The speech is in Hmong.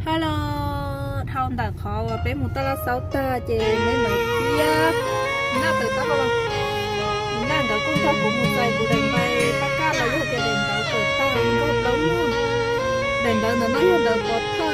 Pab los dhau ntawm qhov uas peb mus taj laj xauv tag ces me mam thiab Naj tawm tau los. Naj nkawd kuj nrog kuv mus txais kuv daim ntais pab kaj los yog tias daim ntawv tawm tag nkauj plaub muag. Daim ntawv ntawm no yog ntawv pov thawj.